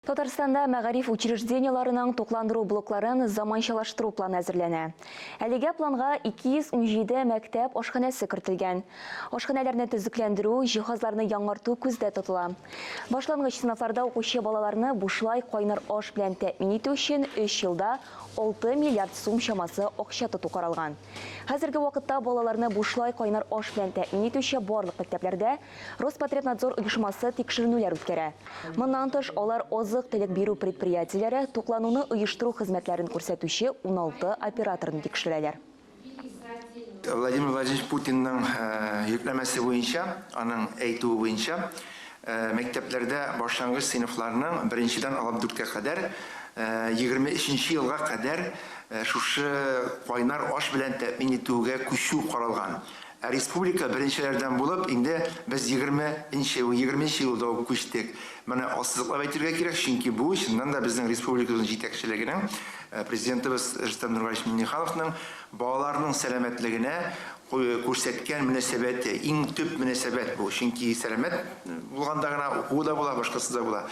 Татарстанда мәгариф учреждениеләренең тукландыру блокларын заманчалаштыру планы әзерләнә. Әлегә планга 217 мәктәп ашханәсе кертелгән. Ашханәләрне төзекләндерү, җиһазларны яңарту күздә тотыла. Башлангыч сыйныфларда укучы балаларны бушлай кайнар аш белән тәэмин итү өчен өч елда 6 миллиард сум чамасы акча тоту каралган. Хәзерге вакытта балаларны бушлай кайнар аш белән тәэмин итүче барлык мәктәпләрдә Роспотребнадзор оешмасы тикшеренүләр үткәрә. Моннан тыш, алар азык-төлек бирү предприятиеләре, туклануны оештыру хезмәтләрен күрсәтүче 16 операторны тикшерәләр. Владимир Владимирович Путинның йөкләмәсе буенча, аның әйтүе буенча, мәктәпләрдә башлангыч сыйныфларның беренчедән алып дүрткә кадәр, 23 нче елга кадәр шушы кайнар аш белән тәэмин итүгә күчү каралган. Ә республика беренчеләрдән булып, инде без 20 нче, егерменче елда ук күчтек. Моны ассызыклап әйтергә кирәк, чөнки бу, чыннан да, безнең республикабызның җитәкчелегенең, Президентыбыз Рөстәм Нургалиевич Миңнехановның балаларның сәламәтлегенә күрсәткән мөнәсәбәте, иң төп мөнәсәбәт бу. Чөнки сәламәт булганда гына укуы да була, башкасы да була.